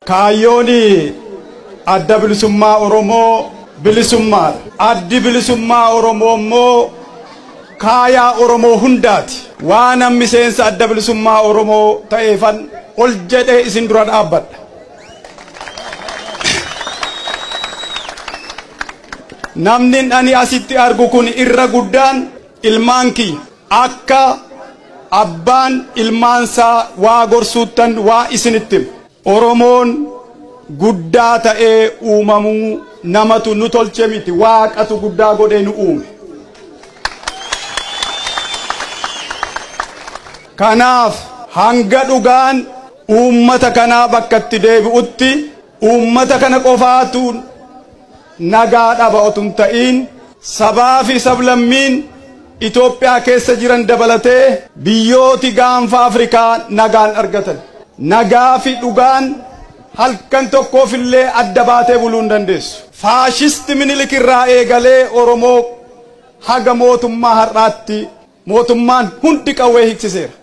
Kaayyoon adda bilisummaa Oromoo bilisummaa addi bilisummaa Oromoo immoo kaayaa Oromoo hundaati. Waan namni seensa adda bilisummaa Oromoo ta'eefan ol jedhee isin dura dhaabbadha. Namni ani asitti argu kun irra guddaan ilmaan kiyya. Akka abbaan ilmaansaa waa gorsuuttan waa isinitti hima. Oromoon guddaa ta'ee uumamuu namatu nu tolche miti, waaqatu guddaa godhee nu uume. Kanaaf hanga dhugaan uummata kanaa bakka itti deebi'utti uummata kana qofaatu nagaa dhaba otoo hin ta'in sabaa fi sablammiin Itoophiyaa keessa jiran dabalatee biyyooti gaanfa Afrikaa nagaan argatan. Nagaa fi dhugaan halkan tokkoofillee adda baatee buluu hin dandeessu. Faashisti Minilik irraa eegalee Oromoo haga mootummaa har'aatti mootummaan hundi qawwee hiiksiseera.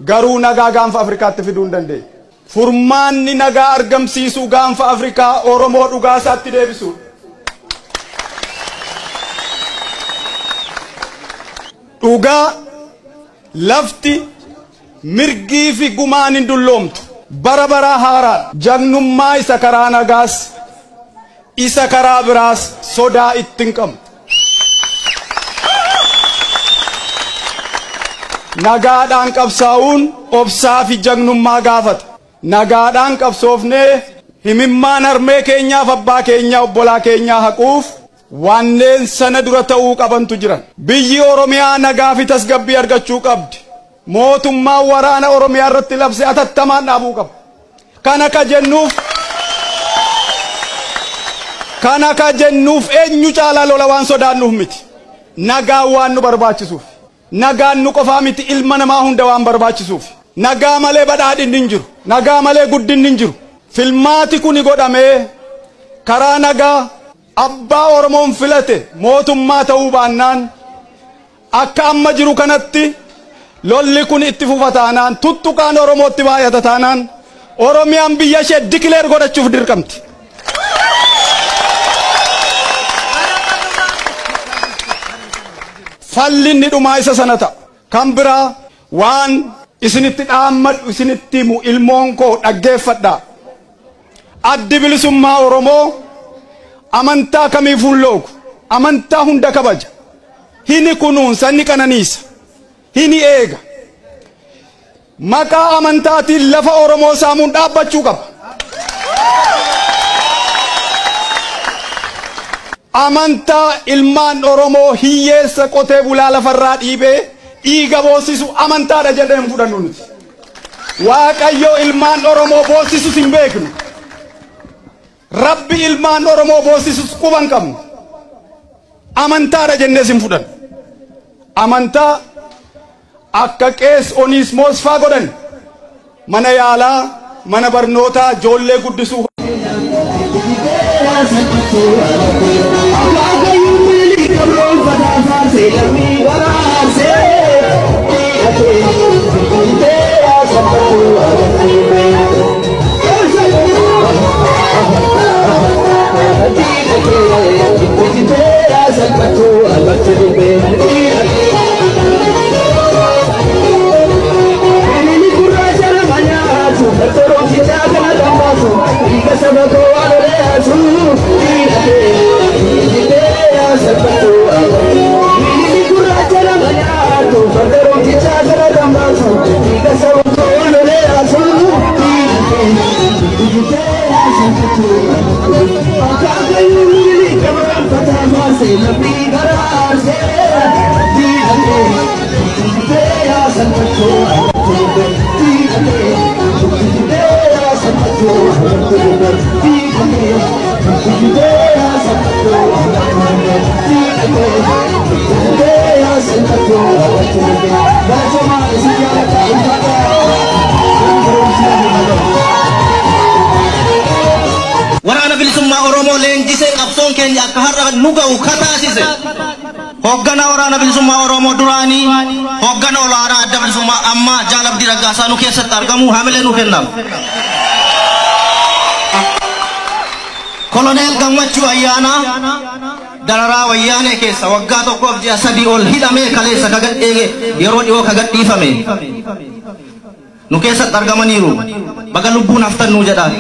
Garuu nagaa gaanfa Afrikaatti fiduu hin dandeenye. Furmaanni nagaa argamsiisuu gaanfa Afrikaa Oromoo dhugaa isaatti deebisuudha. Dhugaa lafti mirgii fi gumaan hin dulloomtu. Bara baraa haaraadha. Jagnummaa isa karaa nagaas isa karaa biraas sodaa itti hin qabnu. Nagaadhaan qabsaa'uun obsaa fi jagnummaa gaafata. Nagaadhaan qabsoofnee himimmaan harmee keenyaaf abbaa keenyaa obbolaa keenyaa haquuf wanneen sana dura ta'uu qabantu jiran. Biyyi Oromiyaa nagaa fi tasgabbii argachuu qabdi. Mootummaan waraana Oromiyaa irratti labsee atattamaan dhaabuu qaba. Kana ka jennuuf eenyu caalaa lola waan sodaannuuf miti. Nagaan waan nu barbaachisuuf. Nagaan nu qofaa miti, ilma namaa hunda waan barbaachisuuf. Nagaa malee badhaadhinni hin jiru. Nagaa malee guddinni hin jiru. Filmaati kuni godhamee karaa nagaa abbaa Oromoon filate mootummaa ta'uu baannaan akka amma jiru kanatti lolli kun itti fufa taanaan tuttuqaan Oromootti baay'ata taanaan Oromiyaan biyya ishee dikileer godhachuuf dirqamti. Falli inni dhumaa isa sana ta'a. Kan biraa waan isinitti dhaammadhu isinitti himu ilmoon koo dhaggeeffadhaa. Addi bilisummaa Oromoo amantaa kamiifuu hin loogu. Amantaa hunda kabaja. Hini kunuunsa, inni qananiisa. Hini eega. Maqaa amantaatiin lafa Oromoo saamuun dhaabbachuu qaba. Amantaa ilmaan Oromoo hiyyeessa qotee bulaa lafarraa dhiibee dhiiga boosisu amantaadha jedhee hin fudhannu nuti. Waaqayyo ilmaan Oromoo boosisus hin beeknu. Rabbi ilmaan Oromoo boosisus quba hin qabnu. Amantaadha jennees hin fudhannu. Amantaa akka qees Onismoos faa godhan mana yaalaa, mana barnootaa, ijoollee guddisuu. Waraana bilisummaa Oromoo leenjisee qabsoon keenya akka har'a nu ga'u kataasise. Hoogganaa waraana bilisummaa Oromoo duraanii, hooggana olaanaa adda bilisummaa ammaa Jaal Abdii Raggaasaa nu keessatti argamu hamilee nu kennama. Koloneel Gammachuu Ayyaanaa dararaa wayyaanee keessa waggaa 1f ji'a 3 ol hidhamee kaleessa kagadheege yeroo dhiyoo kagadhiifame. Nu keessatti argamaniiru. Baga lubbuun haftan nuu jedhaan.